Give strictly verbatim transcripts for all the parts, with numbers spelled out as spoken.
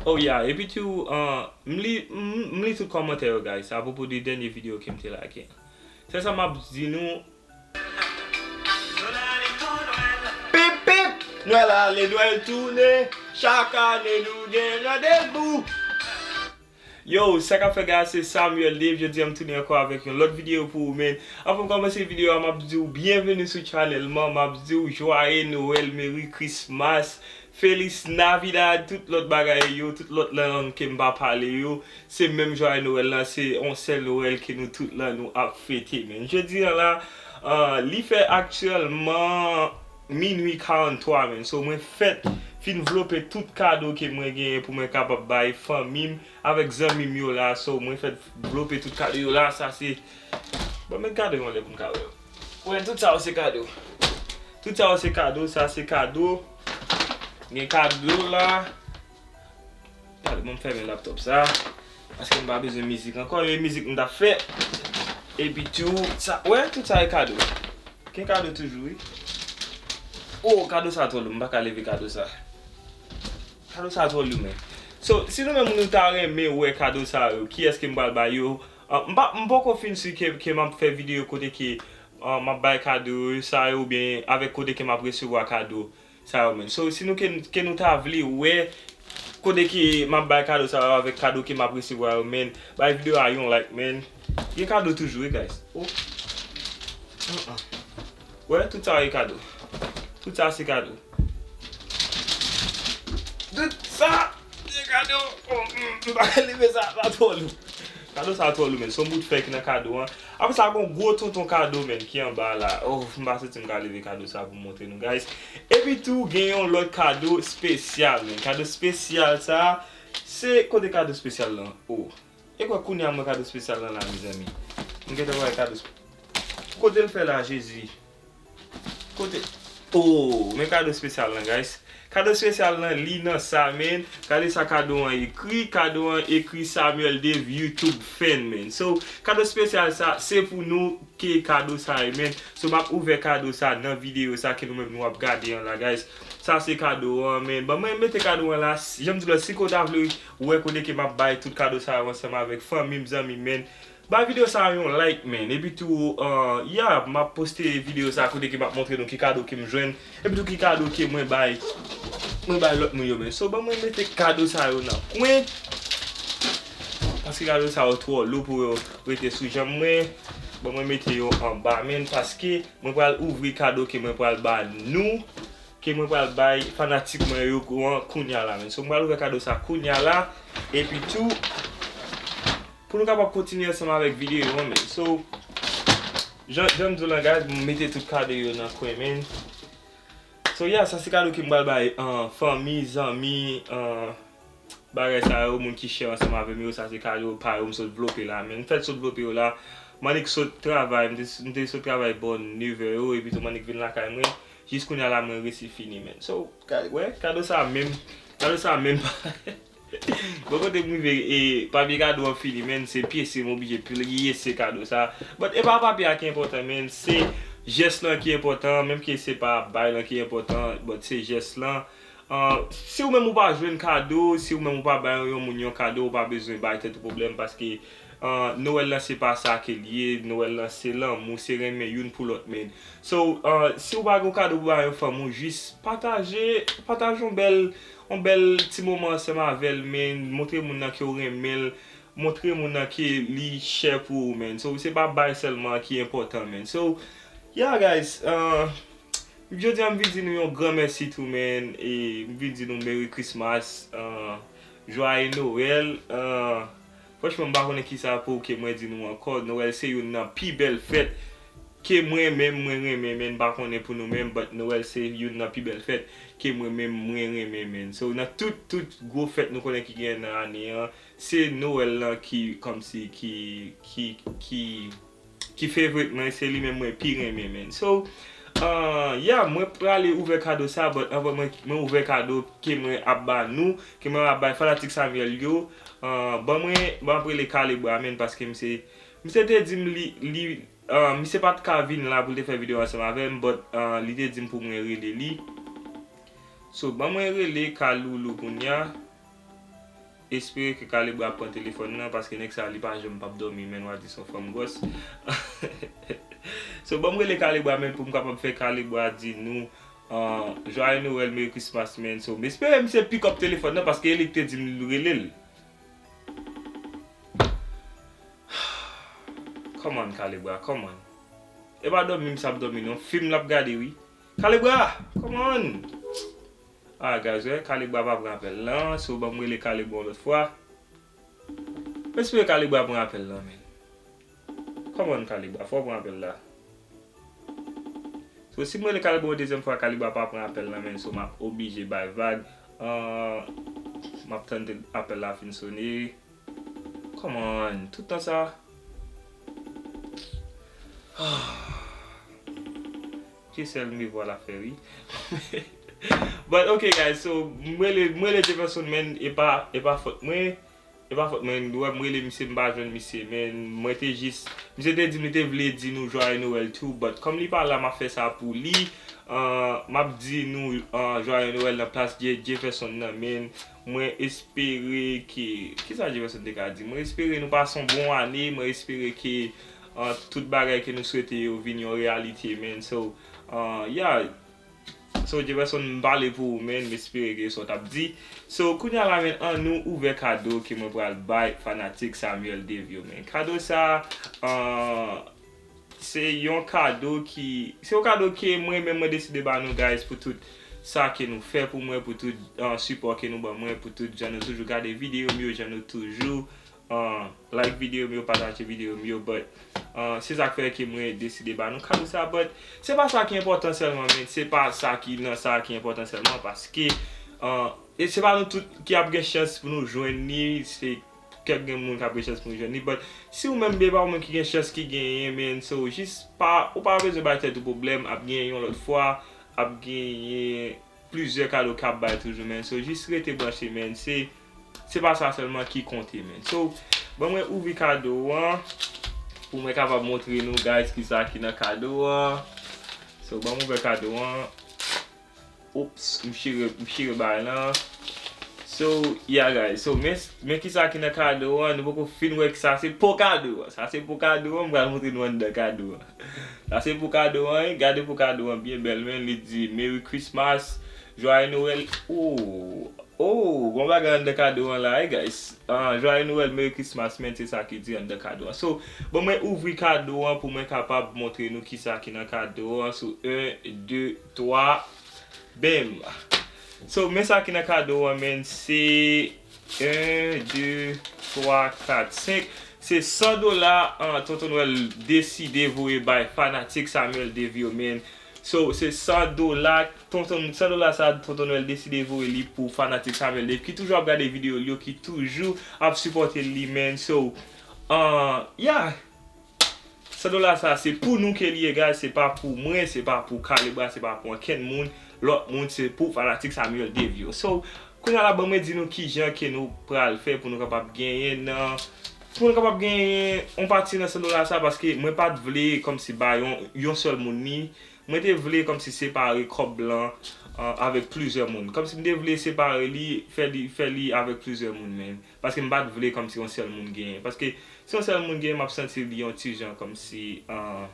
Oh yeah, epi tou, uh, m li, m, m li tout kòmantè yo, guys, apwopo de dènye videyo ke m te lage. Sèl sa m ap di nou, pip, pip! Nwèl ale, Nwèl tounen, chak ane nou gen randevou. Yo, sa k ap fèt, guys, se Samuel Dave. Jodi a m tounen ankò avèk yon lòt videyo pou ou, men. Anvan m kòmanse videyo a, m ap di w byenveni sou channel mwen, m ap di w jwaye Nwèl, Merry Christmas, Feliz Navidad, tout lòt bagay yo, tout lòt lang ke m pa pale yo. Se menm jwaye Nwèl la, se yon sèl Nwèl ke nou tout la nou ap fete, men. Jodi a la, uh, li fè aktyèlman minui karanntwa, men. So, mwen fèt fin vlope tout kado ke mwen genyen pou mwen kapab bay fanmi m avèk zanmi m yo la. So, mwen fèt vlope tout kado yo la. Sa se, bon, men kado yo anlè pou m ka wè yo. Wè, tout sa yo se kado. Tout sa yo se kado, sa se kado. Gen kado la. Gade, bon, m fèmen laptop sa. Paske m pa bezwen mizik ankò, e mizik m t ap fè. Epi tou, sa, wè, tout sa e kado. Gen kado toujou, wi. Oh, kado sa twò lou, m pa ka leve kado sa. Kado sa twò lou, men. So, si nou menm nou ta renmen wè kado sa yo, kiyès ke m pral ba yo? Ah, m pa, m poko fin si ke, ke m ap fè videyo kote ke, ah, m ap bay kado sa yo, oubyen avèk kote ke m ap resevwa kado sa yo, men. So, si nou ke, ke nou ta vle wè kote ke m ap bay kado sa yo avèk kado ke m ap resevwa yo, men, bay videyo a yon like, men. Gen kado toujou, wi, guys. Oh. Uh-uh. Wè, tout sa e kado. Tout sa se kado. Tout sa se kado. Oh, mm, m pa ka leve sa, sa twò lou. Kado sa twò lou, men. Se yon bout fè ki nan kado an. Apre sa, gon gwo tonton kado, men, ki anba la. Oh, m pa santi m ka leve kado sa pou m montre nou, guys. Epi tou, gen yon lòt kado espesyal, men. Kado espesyal sa, se kote kado espesyal lan. Oh. E kwè kounye a m wè kado espesyal lan la, mezanmi. M gentan wè kado espe-, kote l fè la, Jezi? Kote? Oh, men kado espesyal lan, guys. Kado espesyal lan, li nan sa, men. Gade sa kado an ekri. Kado an ekri Samuel Dave YouTube fan, men. So, kado espesyal sa, se pou nou ke kado sa ye, men. So, m ap ouvè kado sa nan videyo sa ke nou menm nou ap gade an la, guys. Sa se kado an, men. Ban mwen mete kado an la. Jan m di w la, si ke w ta vle wè kote ke m ap bay tout kado sa yo ansanm avèk fanmi m, zanmi m, men. Bay videyo sa a yon like, men. Epi tou, uh, yeah, m ap poste videyo sa a kote ke m ap montre nou ki kado ke m jwenn. Epi tou ki kado ke mwen bay, mwen bay lòt moun yo, men. So, ban mwen mete kado sa yo nan kwen. Paske kado sa yo twò lou pou yo rete sou janm mwen. Ban mwen mete yo anba, men. Paske mwen pral ouvri kado ke mwen pral ba nou. Ke mwen pral bay fanatik mwen yo kou-, kounya la, men. So, mwen pral ouvè kado sa kounya la. Epi tou, pou nou kapab kontinye ansanm avèk videyo an, men. So, jan, jan m di w lan, guys, m mete tout kado yo nan kwen, men. So, yeah, sa se kado ke m pral bay, uh, fanmi, zanmi, uh, bagay sa yo, moun ki chè ansanm avè m yo, sa se kado pa yo, m sot vlope la, men. M fèt sot vlope yo la. M annik sot travay, m te, m te sot travay bò nevè yo, epi tou m annik vin lakay mwen. Jis kounya la, mwen resi fini, men. So, ka-, wè, kado sa menm, kado sa menm pa, bon, kote m rive, e, papye kado an fini, men, se pyese m oblije pyese kado sa. But e pa papye a ki enpòtan, men, se jès lan ki enpòtan, menm ke se pa bay lan ki enpòtan, but se jès lan. Ah, si ou menm ou pa jwenn kado, si ou menm ou pa bay yon moun yon kado, ou pa bezwen bay tèt ou pwoblèm, paske, ah, Nwèl lan se pa sa ke l ye. Nwèl lan se lanmou, se renmen youn pou lòt, men. So, ah, si ou pa gen yon kado pou bay yon fanm ou, jis pataje, pataje yon bèl, yon bèl ti moman ansanm avè l, men. Montre moun nan ke w renmen l, montre moun nan ke li chè pou ou, men. So, se pa bay sèlman ki enpòtan, men. So, yeah, guys, ah, jodi a m vin di nou yon gran mèsi tou, men, e m vin di nou Merry Christmas, ah, Joyeux Noël, ah, franchman, m pa konnen kisa pou ke mwen di nou ankò. Nwèl se youn nan pi bèl fèt ke mwen menm mwen renmen, men m pa konnen pou nou menm, but Nwèl se youn nan pi bèl fèt ke mwen menm mwen renmen, men. So, nan tout, tout gwo fèt nou konnen ki genyen nan ane an, se Nwèl lan ki, kòmsi, ki, ki, ki, ki favorite mwen, se li menm mwen pi renmen, men. So, ah, yeah, mwen prale ouvè kado sa, but anvan mwen, mwen ouvè kado ke mwen ap ba nou, ke mwen ap bay fanatik Samuel yo, ah, ban mwen, ban m ap rele Kalebra, men, paske misye, misye te di m li, li, ah, misye pa t ka vin la pou l te fè videyo ansanm avè m, but, ah, li te di m pou mwen rele li. So, ban mwen rele Kaloulou kounya. Espere ke Kalibwa ap pran telefòn nan, paske nèg sa li pa janm p ap dòmi, menn, w a di se yon fanm gwòs. So, ban m rele Kalibwa, menn, pou m kapab fè Kalibwa di nou, uh, Joyeux Noël, Merry Christmas, menn. So, m espere misye pick up telefòn nan, paske e li ki te di m rele l. Come on, Kalibwa, come on. E pa dòmi misye ap dòmi, non. Fim l ap gade, wi. Kalibwa, come on. Ah, guys, wè, Kalibwa pa pran apèl lan, so ban m rele Kalibwa yon lòt fwa. M espere Kalibwa pran apèl lan, menn. Come on, Kalibwa, fò w pran apèl la. So, si m rele Kalibwa yon dezyèm fwa, Kalibwa pa pran apèl lan, menn, so m ap oblije bay vag. Ah, m ap tann apèl la fin sone. Come on, tout tan sa. Dye sèl m vwa l ap fè, wi. But ok, guys, so, m rele, m rele Jefferson, menn, e pa, e pa fòt mwen, e pa fòt mwen, w wè, m rele misye, m pa jwenn misye, menn, mwen te jis, misye te di m li te vle di nou Joyeux Noël tou, but kòm li pa la, m ap fè sa pou li. Uh, m ap di nou, uh, Joyeux Noël nan plas Je-, Jefferson nan, menn. Mwen espere ke, kisa Jefferson te ka di? Mwen espere nou pase yon bon ane, mwen espere ke, uh, tout bagay ke nou swete yo vin yon reyalite, menn. So, uh, yeah. So, Jefferson, m pale pou ou, menn, m espere ke sa w t ap di. So, kounye a la, menn, an nou ouvè kado ke mwen pral bay fanatik Samuel Dave yo, menn. Kado sa, uh, se yon kado ki, se yon kado ke mwen menm mwen deside ba nou, guys, pou tout sa ke nou fè pou mwen, pou tout, uh, sipò ke nou ban mwen, pou tout jan nou toujou gade videyo m yo, jan nou toujou, uh, like videyo m yo, pataje videyo m yo, but, uh, se sa k fè ke mwen deside ba nou kado sa, but se pa sa ki enpòtan sèlman, men se pa sa ki nan sa ki enpòtan sèlman, paske, uh, e se pa nou tout ki ap gen chans pou nou jwenn li, se kèk gen moun k ap gen chans pou yo jwenn li, but si ou menm, e pa ou menm ki gen chans ki genyen, man, so, jis pa, ou pa bezwen bay tèt ou pwoblèm, ap genyen yon lòt fwa, ap genyen plizyè kado k ap bay toujou, man, so, jis rete branche, man, se, se pa sa sèlman ki konte, man. So, ban mwen ouvri kado an, pou mwen kapab montre nou, guys, kisa ki nan kado an. So, ban mwen ouvè kado an. Oops, m chire, m chire bagay lan. So, yeah, guys. So, men, men kisa ki nan kado an. Nou poko fin wè ki sa se po kado an. Sa se po kado an. M pral montre nou anndan kado an. Sa se po kado an, wi. Gade po kado an byen bèl, man. Li di Merry Christmas, Joyeux Noël. Oh, oh, gon bagay anndan kado an la, wi, guys. Ah, Joyeux Noël, Merry Christmas, man. Se sa ki di anndan kado an. So, bon, mwen ouvri kado an pou mwen kapab montre nou kisa ki nan kado an. So, en, de, twa. Bam! So, men sa ki nan kado an, man, se en, de, twa, kat, senk. Se san dola, ah, Tonton Nwèl deside voye bay fanatik Samuel Dave yo, man. So, se san dola, Tonton, san dola sa, Tonton Nwèl deside voye li pou fanatik Samuel Dave ki toujou ap gade videyo l yo, ki toujou ap sipòte li, man. So, ah, yeah. San dola sa, se pou nou ke li ye, guys, se pa pou mwen, se pa pou Kalibwa, se pa pou ankenn moun, lòt moun, se pou fanatik Samuel Dave yo. So, kounye a la, ban mwen di nou kijan ke nou pral fè pou nou kapab genyen nan, pou nou kapab genyen yon pati nan san dola sa, paske mwen pa t vle kòmsi bay yon, yon sèl moun li. Mwen te vle kòmsi separe kòb lan, ah, avèk plizyè moun. Kòmsi m te vle separe li, fè li, fè li avèk plizyè moun, man. Paske m pa t vle kòmsi yon sèl moun genyen. Paske si yon sèl moun genyen, m ap santi li yon ti jan kòmsi, ah,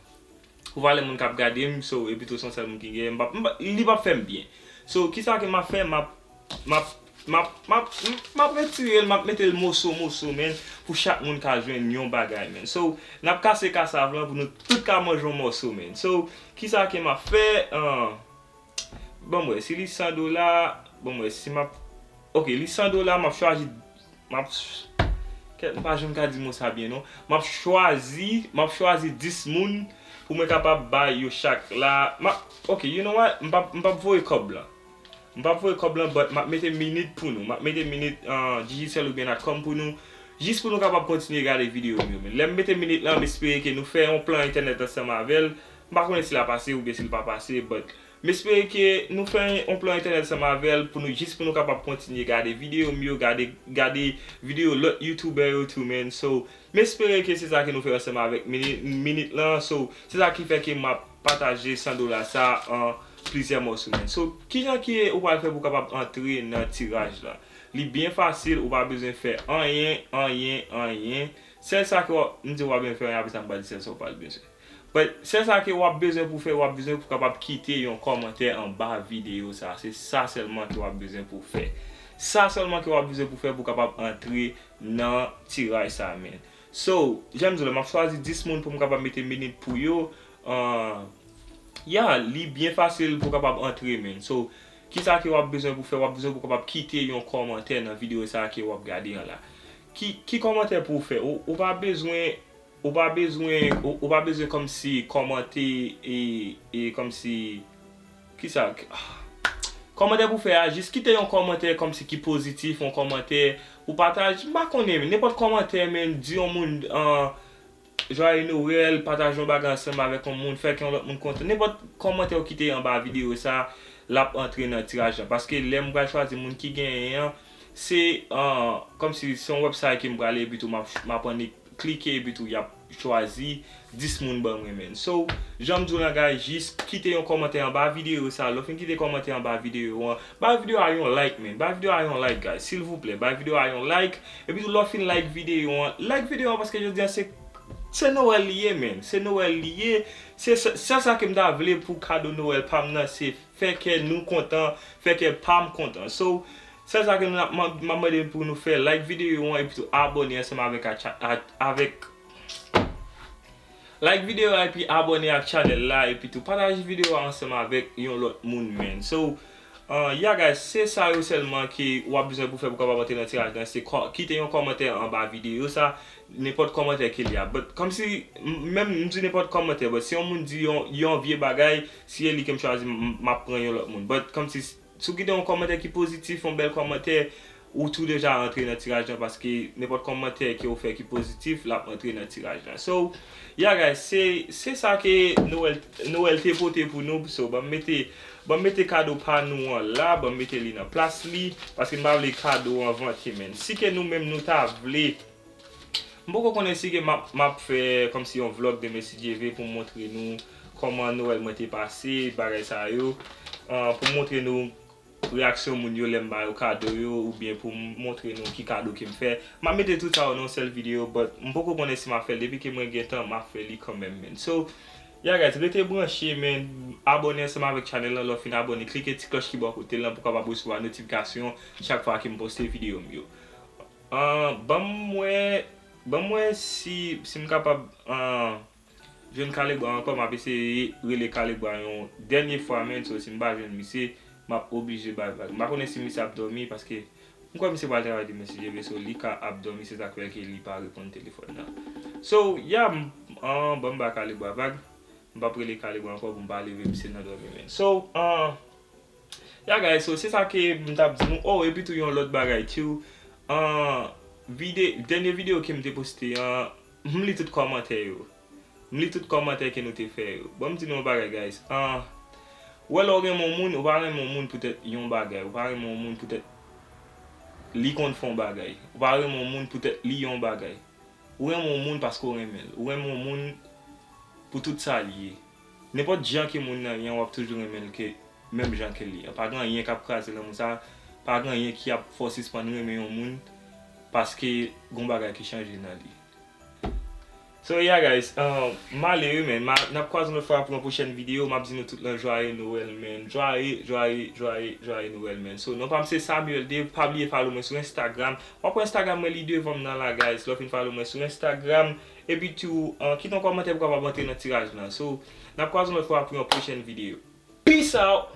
pou valè moun k ap gade m, so, epi tou se yon sèl moun ki genyen, m p ap, m p ap, li p ap fè m byen. So, kisa ke m ap fè? M ap, m ap, m ap, m ap, m ap retire l, m ap mete l moso, moso, man, pou chak moun ka jwenn yon bagay, man. So, n ap kase kasav lan pou nou tout ka manje yon mòso, man. So, kisa ke m ap fè? Ah, ban m wè, si li san dola, ban m wè, si m ap, ok, li san dola, m ap chwazi, m ap, kèt, m pa janm ka di mo sa byen, non. M ap chwazi, m ap chwazi dis moun pou mwen kapab bay yo chak la. M ap, ok, you know what? M p ap, m p ap voye kòb lan. M p ap voye kòb lan, but m ap mete minit pou nou. M ap mete minit, ah, Digicel oubyen Natcom pou nou. Jis pou nou kapab kontinye gade videyo m yo, man. Lè m mete minit lan, m espere ke nou fè yon plan entènèt ansanm avè l. M pa konnen si l a pase oubyen si l pa pase, but m espere ke nou fè yon plan entènèt ansanm avè l pou nou, jis pou nou kapab kontinye gade videyo m yo, gade, gade videyo lòt youtubè yo tou, man. So, m espere ke se sa ke nou fè ansanm avèk minit, minit lan. So, se sa ki fè ke m ap pataje san dola sa an plizyè mòso, man. So, kijan ke ou pral fè pou w kapab antre nan tiraj la? Li byen fasil, ou pa bezwen fè anyen, anyen, anyen. Sèl sa ke w ap, m di w pa bezwen fè anyen, apre sa m pral di sèl sa w pral bezwen. But sèl sa ke w ap bezwen pou fè, w ap bezwen pou kapab kite yon kòmantè anba videyo sa. Se sa sèlman ke w ap bezwen pou fè. Sa sèlman ke w ap bezwen pou fè pou kapab antre nan tiraj sa, man. So, jan m di w la, m ap chwazi dis moun pou m kapab mete minit pou yo. Ah, ya, li byen fasil pou kapab antre, man. So, kisa ke w ap bezwen pou fè? W ap bezwen pou kapab kite yon kòmantè nan videyo sa ke w ap gade an la. Ki, ki kòmantè pou w fè? Ou, ou pa bezwen, ou pa bezwen, ou, ou pa bezwen kòmsi kòmante e, e kòmsi, kisa, ah. Kòmantè pou fè a, jis kite yon kòmantè kòmsi ki pozitif, yon kòmantè ou pataje, m pa konnen, nenpòt kòmantè, man, di yon moun, ah, Jwaye Nwèl, pataje yon bagay ansanm avèk yon moun, fè ke yon lòt moun kontan. Nenpòt kòmantè ou kite anba videyo sa, l ap antre nan tiraj lan. Paske lè m pral chwazi moun ki genyen an, se, ah, kòmsi se yon website ke m prale, epi tou m ap, m ap annik klike, epi tou y ap chwazi dis moun ban mwen, man. So, jan m di w la, guys, jis kite yon kòmantè anba videyo sa. Lè w fin kite kòmantè anba videyo an, bay videyo a yon like, man. Bay videyo a yon like, guys. Silvouplè, bay videyo a yon like. Epi tou, lè w fin like videyo an, like videyo an paske jodi a se, se Nwèl li ye, man. Se Nwèl li ye. Se sè-, sèl sa ke m ta vle pou kado Nwèl pa m nan, se fè kè nou kontan, fè kè pa m kontan. So, sèl sa ke nou, m ap, m ap mande pou nou fè, like videyo an, epi tou abòne ansanm avèk a cha-, a, avèk Like videyo a epi abòne ak chanèl la, epi tou pataje videyo a ansanm avèk yon lòt moun, man. So, uh, yeah, guys, se sa yo sèlman ke w ap bezwen pou fè pou kapab antre nan tiraj lan, se kò-, kite yon kòmantè anba videyo sa, nenpòt kòmantè ke li a. But, kòmsi, m-, menm m di nenpòt kòmantè, but si yon moun di yon, yon vye bagay, si e li ke m chwazi, m, m ap pran yon lòt moun. But, kòmsi, si w kite yon kòmantè ki pozitif, yon bèl kòmantè, ou tou deja antre nan tiraj lan, paske nenpòt kòmantè ke w fè ki pozitif, l ap antre nan tiraj lan. So, yeah, guys, se, se sa ke Nwèl, Nwèl te pote pou nou. So, ban m mete, ban m mete kado pa nou an la, ban m mete li nan plas li, paske m pa vle kado an vante, man. Si ke nou menm nou ta vle M poko konnen si ke m ap, m ap fè kòmsi yon vlòg demen si Dye vle pou m montre nou kòman Nwèl mwen te pase, bagay sa yo. Ah, pou m montre nou reyaksyon moun yo lè m ba yo kado yo, oubyen pou m montre nou ki kado ke m fè. M ap mete tout sa yo nan yon sèl videyo, but m poko konnen si m ap fè l. Depi ke mwen gen tan, m ap fè li kanmenm, man. So, yeah, guys, rete branche, man. Abòne ansanm avèk chanèl lan. Lè w fin abòne, klike ti klòch ki bò kote l lan pou w kapab resevwa notifikasyon chak fwa ke m poste videyo m yo. Ah, ban m wè, ban m wè si, si m kapab, ah, jwenn Kalegwa ankò. M ap eseye rele Kalegwa yon dènye fwa, man. So, si m pa jwenn misye, m ap oblije bay vag. M pa konnen si misye ap dòmi, paske m kwè misye pral travay demen si Dye vle, so li ka ap dòmi, se sa k fè ke li pa reponn telefòn nan. So, yeah, m, ah, ban m bay Kalegwa vag. M p ap rele Kalegwa ankò pou m pa leve misye nan dòmi, man. So, ah, Ya, guys, so se sa ke m t ap di nou. Oh, epi tou yon lòt bagay, too. An, vide-, dènye videyo ke m te poste an, m li tout kòmantè yo. M li tout kòmantè ke nou te fè yo. Bon, m di nou yon bagay, guys. An, ou wè lè w renmen yon moun, ou pa renmen yon moun poutèt yon bagay. Ou pa renmen yon moun poutèt li konn fè yon bagay. Ou pa renmen yon moun poutèt li yon bagay. Ou renmen yon moun paske w renmen l. Ou renmen yon moun pou tout sa l ye. Nenpòt jan ke moun nan ye an, w ap toujou renmen l ke menm jan ke l ye an. Pa gen anyen k ap kraze lanmou sa, pa gen anyen ki ap fè w sispann renmen yon moun paske gon bagay ki chanje nan li. So, yeah, guys, um, m ale wi, man. Ma-, n ap kwaze yon lòt fwa pou yon pwochèn videyo. M ap di nou tout lan jwaye Nwèl, man. Jwaye, jwaye, jwaye, jwaye Nwèl, man. So, non pa m se Samuel Dave. Pa bliye follow mwen sou Instagram. W ap wè Instagram mwen li devan m nan la, guys. Lè w fin follow mwen sou Instagram. Epi tou, uh, kite yon kòmantè pou w kapab antre nan tiraj lan. So, n ap kwaze yon lòt fwa pou yon pwochèn videyo. Peace out!